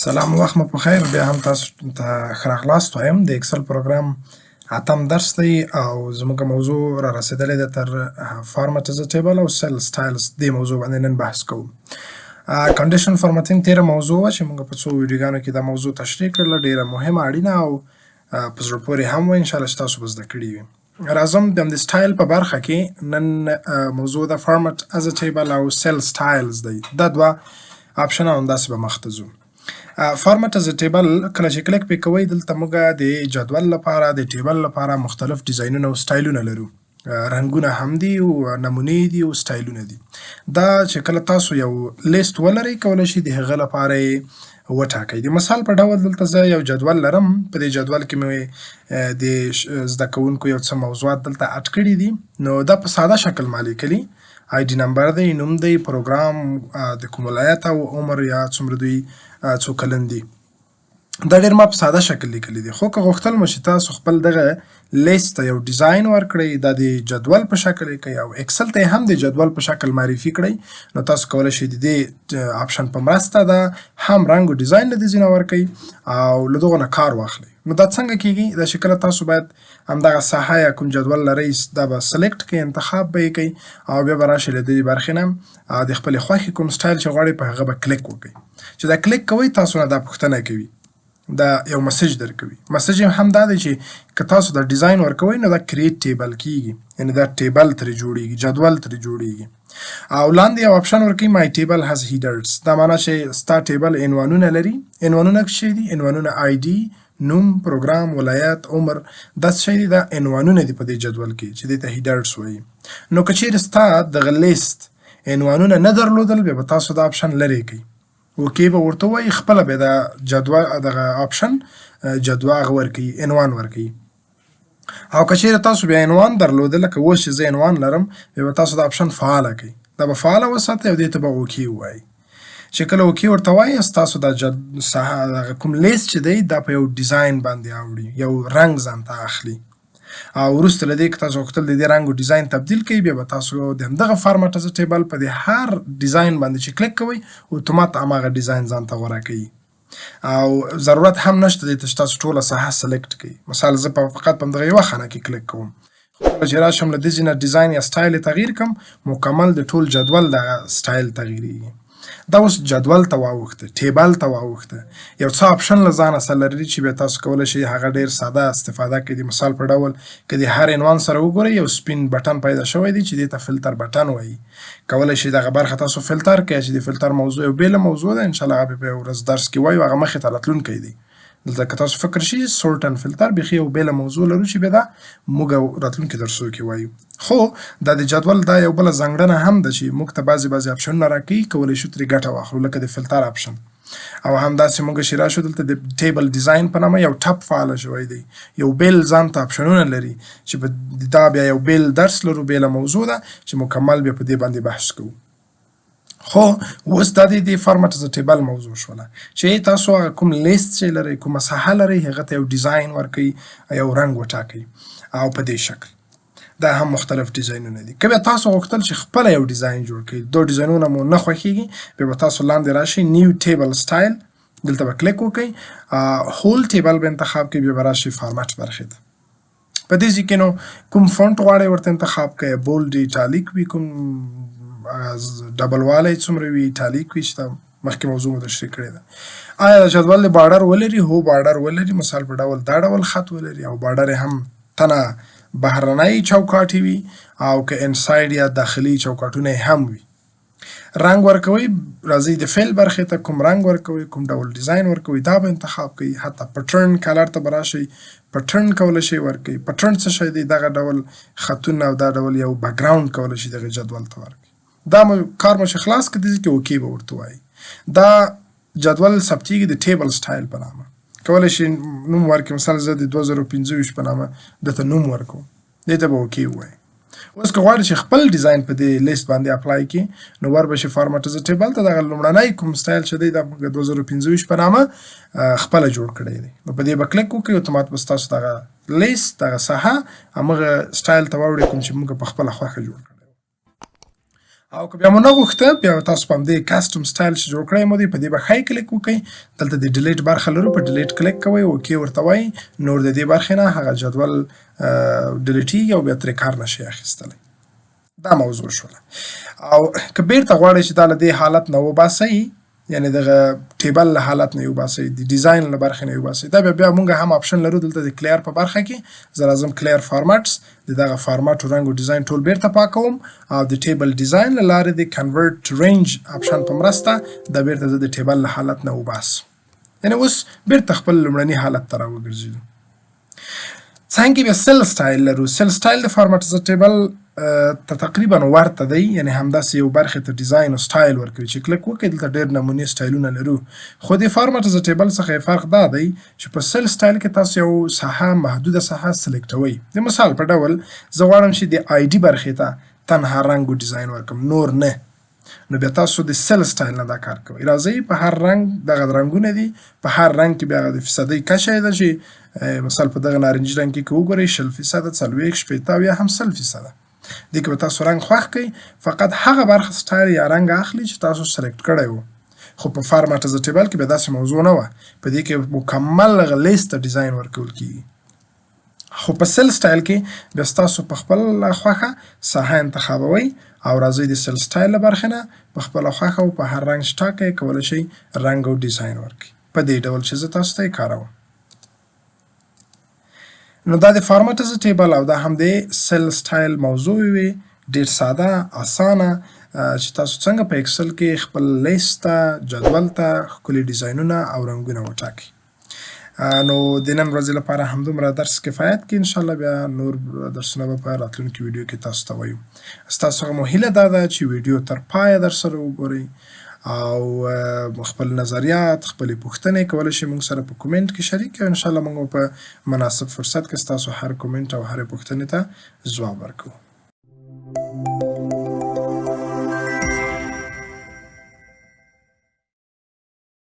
سلام، وخت مو په خیر. بیا هم تاسو ته ښه راغلاست وایم. د اکسل پروګرام اتم درس دی او زموږ موضوع را رسېدلې ده تر format as table او cell styles. دې موضوع باندې نن بحث کوو. conditional formatting تیره موضوع وه چې موږ په څو ویډیوګانو کې دا موضوع تشریح کړله. ډیره مهمه، اړینه او په زړه پورې هم وه. انشاءالله چې تاسو به زده کړي وي. راځم د همدې سټایل په برخه کې. نن موضوع د format as table او cell styles دی. دا دوه آپشن او همداسې به مخته ځو. format as table کله چې کلیک پې کوئ، دلته موږ د جدول لپاره، د table لپاره مختلف ډیزاینونه او سټایلونه لرو. رنګونه هم دي او نمونې دي او سټایلونه دي. دا چې کله تاسو یو لیست ولرئ، کولی شئ د هغه لپاره یې وټاکئ. د مثال په ډول دلته زه یو جدول لرم. په دې جدول کې مې د زده کوونکو یو څه موضوعات دلته add کړي دي. نو دا په ساده شکل ما لیکلي، ID number دی، نوم دی، پروګرام، د کوم ولایت او عمر یا څومره دوی څو کلن دي. دا ډېر ما په ساده شکل لیکلي دي. خو که غوښتل مو چې تاسو خپل دغه لیست ته یو ډیزاین ورکړئ، دا د جدول په شکل یې کړئ او اکسل ته هم د جدول په شکل معرفي کړئ، نو تاسو کولی شئ د دې آپشن په مرسته دا هم رنګ او ډیزاین له دې ځای نه ورکړئ او له دغو نه کار واخلئ. نو دا څنګه کیږي؟ دا چې کله تاسو باید همدغه ساحه یا کوم جدول لرئ، دا به select کړئ، انتخاب به یې کړئ او بیا به راشئ له دې برخې نه د خپلې خوښې کوم سټایل چې غواړئ، په هغه به کلیک وکړئ. چې دا کلیک کوئ، تاسو نه دا پوښتنه کوي، دا یو message درکوي. message هم دا دی چې که تاسو دا ډیزاین ورکوئ، نو دا create table کیږي، یعنی دا table ترې جوړیږي، جدول ترې جوړیږي. او لاندې یو آپشن ورکوي، my table has headers. دا معنا چې ستا table عنوانونه لري. عنوانونه څه دي؟ عنوانونه ID، نوم، پروګرام، ولایت، عمر، دا څه شی دي؟ دا عنوانونه دي په دې جدول کې چې دې ته headers وایي. نو که چیرې ستا دغه لیست عنوانونه نه درلودل، بیا به تاسو دا آپشن لرې کړئ، okay به ورته وایي، خپله به دا جدول دغه آپشن جدول هغه ورکوي، عنوان ورکوي. او که چیرې تاسو بیا عنوان درلوده، لکه اوس چې زه عنوان لرم، بیا به تاسو دا آپشن فعاله کړئ، دا به فعاله وساتئ او دې ته به okay ووایئ. چې کله okay ورته وایي، ستاسو دا جد دغه کوم لیست چې دی، دا په یو ډیزاین باندې اوړي، یو رنګ ځان ته اخلي. او وروسته له دې که تاسو غوښتل د دې رنګ او ډیزاین تبدیل کړئ، بیا به تاسو د همدغه format as table په دې هر ډیزاین باندې چې کلیک کوئ، اتومات هماغه ډیزاین ځان ته غوره کوي او ضرورت هم نشته دی چې تاسو ټوله ساحه select کړئ. مثال زه په فقط په همدغه یوه خانه کې کلیک کوم، کله چې راشم له دې ځای نه ډیزاین یا سټایل تغییر کړم، مکمل د ټول جدول دغه سټایل تغییریږي. دا اوس جدول ته واوښته، table ته واوښته. یو څه آپشن له ځانه سره لري چې بیا تاسو کولی شئ هغه ډیر ساده استفاده کړئ. د مثال په ډول که د هر عنوان سره وګورئ، یو سپین بټن پیدا شوی دی چې دې ته filter button وایي. کولی شئ دغه برخه تاسو فلتر کړئ چې د فلتر موضوع یو بېله موضوع ده. انشاءالله هغه به په یو ورځ درس کې وایو، هغه مخې ته راتلونکی دی. دلته که تاسو فکر شي، sort and filter بیخي یو بېله موضوع لرو چې بیا دا موږ راتلونکي درسو کې وایو. خو دا د جدول دا یو بله ځانګړنه هم ده چې موږ ته بعضې بعضې آپشنونه راکوي، کولی شو ترې ګټه واخلو، لکه د فلتر آپشن. او همداسې موږ چې راشو، دلته د table design په نامه یو tab فعال شوی دی، یو بېل ځان ته آپشنونه لري چې دا بیا یو بېل درس لرو، بېله موضوع ده چې مکمل بیا په دې باندې بحث کوو. خو اوس دا د دې format as table موضوع شوله چې تاسو هغه کوم لیست چې لرئ، کومه ساحه لرئ، هغه ته یو ډیزاین ورکئ، یو رنګ وټاکئ او په دې شکل دا هم مختلف ډیزاینونه دي. که بیا تاسو غوښتل چې خپله یو ډیزاین جوړ کړئ، دوه ډیزاینونه مو نه خوښیږي، بیا به تاسو لاندې راشئ، new table style، دلته به کلیک وکړئ، whole table به انتخاب کړئ، بیا به راشئ فارمټ برخې ته. په دې ځای کې نو کوم font غواړئ ورته انتخاب کړئ، bold، italic وي، کوم double والی څومره وي، italic وي، چې دا مخکې موضوع مو تشریح کړې ده. آیا جدول د border ولري؟ هو، border ولري. مثال په ډول دا ډول خط ولري او border هم تنه بهرنی چوکاټي وي او که inside یا داخلي چوکاټونه هم وي. رنګ ورکوي، راځي د fill برخې ته، کوم رنګ ورکوي، کوم ډول ډیزاین ورکوي، دا به انتخاب کوي. حتی pattern color ته به راشئ، pattern کولی شئ ورکوي. pattern څه شی دی؟ دغه ډول خطونه او دا ډول یو background کولی شي دغه جدول ته ورکوي. دا مو کار مو چې خلاص کړ، دې کې okay به ورته وایي. دا جدول ثبتیږي د table style په نامه. کولی شي نوم ورکړي، مثلا زه د 2025 په نامه دته نوم ورکوم، دې ته به okay ووایي. اوس که غواړئ چې خپل ډیزاین په دې لیست باندې apply کړي، نو ور به شي format as table ته، دغه لومړنی کوم سټایل چې دی، دا موږ 2025 په نامه خپله جوړ کړی دی، نو په دې به کلیک وکړئ، اتومات به ستاسو دغه لیست، دغه ساحه همغه سټایل ته واوړي کوم چې موږ په خپله خوښه جوړ کړی. او که بیا مو نه غوښته، بیا تاسو په همدې custom style چې جوړ کړی مو دی، په دې به ښی کلیک وکړئ. دلته د delete برخه لرو، په delete کلیک کوئ، okay ورته وایي. نور د دې برخې نه هغه جدول delete یږي او بیا ترې کار نشئ اخیستلی. دا موضوع شوله. او که بیرته غواړئ چې دا له دې حالت نه وباسئ، یعنی دغه table له حالت نه وباسئ، د design له برخې نه وباسئ، دا بیا مونږ هم option لرو. دلته د clear په برخه کې زه راځم، clear formats، د دغه فارمټ، رنګ او design ټول بیرته پاکوم او د table design له لارې د convert range option په مرسته دا بیرته زه د table له حالت نه وباسم. یعنی اوس بیرته خپل لومړني حالت ته راوګرځېدو. څنګه بیا cell style لرو. Cell style د format as table ته تقریبا ورته دی، یعنی همداسې یو برخې ته design او سټایل ورکوي. چې کلیک وکړئ، دلته ډېر نمونې سټایلونه لرو، خو د format as table څخه یې فرق دا دی چې په cell style کې تاسو یو ساحه، محدوده ساحه select وئ. د مثال په ډول زه غواړم چې د ID برخې ته تنها رنګ او design ورکړم، نور نه، نو بیا تاسو د cell style نه دا کار کوئ. راځئ، په هر رنګ، دغه رنګونه دي، په هر رنګ کې بیا د فیصدۍ کچه ده چې مثال په دغه نارنجي رنګ کې که وګورئ، 20%، 40، 60 او یا هم 100%. دې کې به تاسو رنګ خوښ کړئ، فقط هغه برخه سټایل یا رنګ اخلي چې تاسو select کړی وو. خو په format as table کې بیا داسې موضوع نه وه، په دې کې مکمل هغه لیست ته design ورکول کیږي. خو په cell style کې بیا ستاسو په خپل خوښه ساحه انتخابوئ او راځئ، د cell style له برخې نه په خپله خوښه او په هر رنګ چې ټاکئ، کولی شئ رنګ او design ورکړئ، په دې ډول چې زه تاسو ته یې کاروم. نو دا د format as table او دا هم د cell style موضوع وي. ډیر ساده، اسانه، چې تاسو څنګه په Excel کې خپل لیست ته، جدول ته ښکلي ډیزاینونه او رنګونه وټاکئ. نو د نن ورځې لپاره همدومره درس کفایت کوي. انشاءالله بیا نور درسونه به په راتلونکي ویډیو کې تاسو ته وایو. ستاسو څخه مو هیله دا ده چې ویډیو تر پایه در سره وګورئ او خپل نظریات، خپلې پوښتنې کولی شئ موږ سره په کومنټ کې شریک او انشاءالله موږ په مناسب فرصت کې ستاسو هر کومنټ او هرې پوښتنې ته ځواب ورکوو.